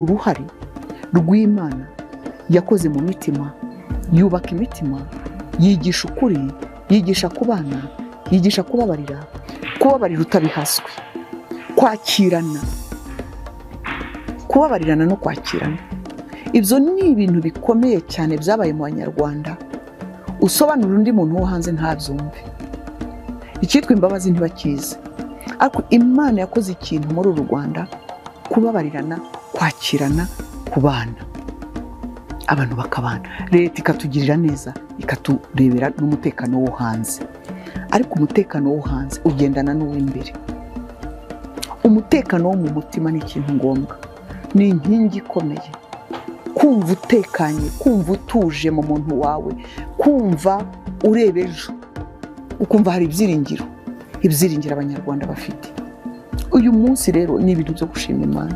Uruhare rw'Imana yakoze mu mitima, yubaka imitima, yigisha ukuri, yigisha kubana, yigisha kubabarira, kubabarira utabihaswe, kwakirana, kubabarirana no kwakirana. Ibyo ni ibintu bikomeye cyane byabaye mu Banyarwanda. Usobanura undi muntu wo hanze ntabyumve, icyitwa imbabazi ntibakizi. Ariko Imana yakoze ikintu muri uru Rwanda: kubabarirana, kwakirana, kubana, abantu bakabana, leta ikatugirira neza, ikaturebera n'umutekano wo hanze. Ariko umutekano wo hanze ugendana n'uw'imbere. Umutekano wo mu mutima ni ikintu ngombwa, ni inkingi ikomeye. Kumva utekanye, kumva utuje mu muntu wawe, kumva ureba ejo ukumva hari ibyiringiro, ibyiringiro Abanyarwanda bafite uyu munsi rero ni ibintu byo gushima Imana.